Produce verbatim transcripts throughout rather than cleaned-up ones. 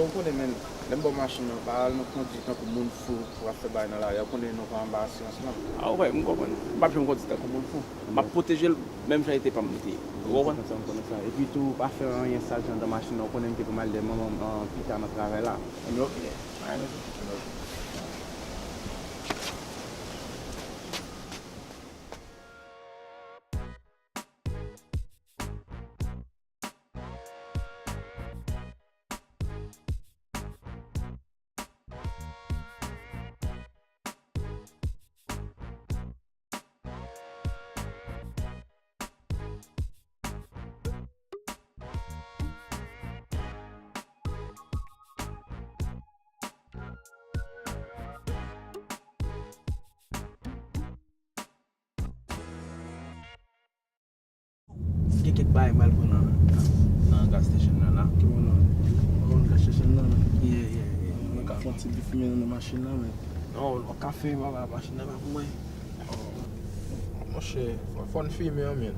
Ou konnen, men, lè m ba w machin nan, pa al nan kondui tankou moun fou pou w ap fè bagay nan lari a. Ou konnen nou pa anba asirans menm. A, wi, m konprann. M p ap janm kondui tankou moun fou. M ap pwoteje l menm jan e te pa m li te ye. Ou konprann? M konprann sa, m konprann sa. Epi tou, pa fè anyen sal anndan machin nan. Ou konnen m te pran mal de manman m, an, pita nan travay la. Anben, oke. Anyen, oke. Gen kèk bagay m pral pran nan, nan, nan gas station nan la. Ki moun nan? Moun gas station nan, men. Yeah, yeah, yeah. Mwen ka fè yon ti bif men nan machin nan, men. Non, w ka fè, papa, machin nan pa pou mwen. Oh. Monchè, fò, fò n fimen an, men.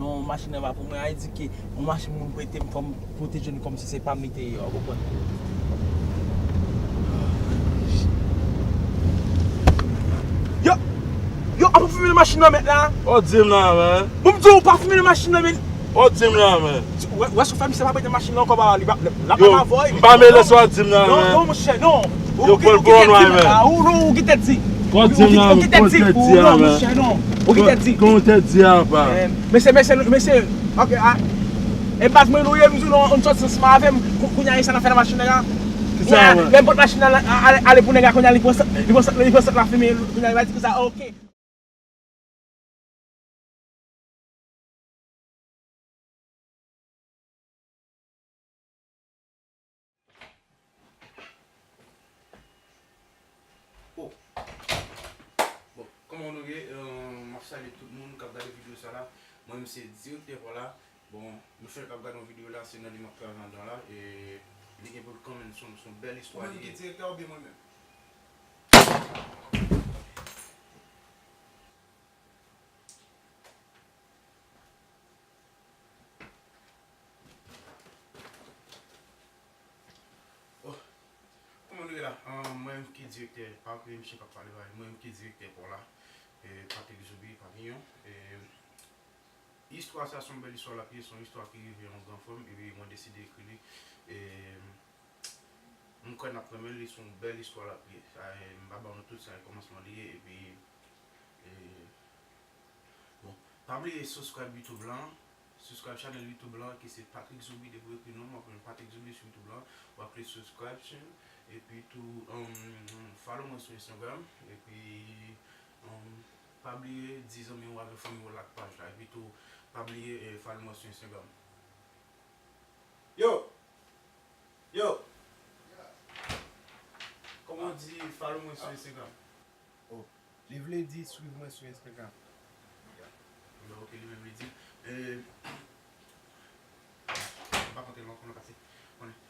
Non, machin nan pa pou mwen. A di ke yon machin moun prete m, fò m pwoteje l kòmsi se pa m li te ye, w konprann? Yo! Yo, ap fimen nan machin nan, mèt la? Ou di m la, men. Bon, m di w, pa fimen nan machin nan, men. Ou di m la, men. Wè, wè, si w fè misye pa prete machin nan ankò, papa, li pa, l ap avè w. M pa mele sa w di m la, men. Non, non, monchè, non. Yo, pran l pou yon nway, men. Ou, non, ou ki tèt di. Ou ki tèt di, ou, non, monchè, non. Ou ki tèt di. Kon tèt di a, pa. Mesye, mesye, mesye. Ok, a. E baz mwen nou ye, m di w non, ou sòti ansanm avè m. Kounye a, sa n ap fè nan machin nan la? Ki sa, men? Lè m pot machin nan ale pou nèg la, kounye a, li pran sòt, li pran sòt, li pran sòt la fimen, kounye a, li va di konsa, ok. Oh. Bon, kòman nou ye? Euh, m ap salye tout moun k ap gade videyo sa la. Mwen menm se direktè pa w la. Bon, mesye k ap gade yon videyo la, se nan li m ap travay anndan la. E li gen pou l kanmenm, se yon, se yon bèl istwa li ye. Ou menm ki direktè oubyen mwen menm? Oh, kòman nou ye la? Ah, mwen menm ki direktè, pa bliye misye k ap pale la, mwen menm ki direktè pa w la, e, Patrick Zoubi Papillon. E, istwa sa se yon bèl istwa l ap ye, se yon istwa ki rive yon gran fanm, epi mwen deside ekri li. E, m kwè n ap renmen l, li se yon bèl istwa l ap ye. Sa, e, m pa ba nou tout sa, e kòmansman li ye, epi, e, bon, pa bliye subscribe YouTube lan, subscribe channel YouTube lan, ki se Patrick Zoubi, depi w ekri non m, w ap jwenn Patrick Zoubi sou YouTube lan, w ap klik subscription, epi tou, um, follow mwen sou Instagram, epi, um, pa bliye di zanmi w avèk fanmi w like paj la, epi tou, pa bliye, eh, follow mwen sou Instagram. Yo! Yo! Kòman w di follow mwen sou Instagram? Oh, li vle di swiv mwen sou Instagram. Ya. Ebyen, ok, li menm li di. Eh, m pa konte l ankò, nou pase. Konnen.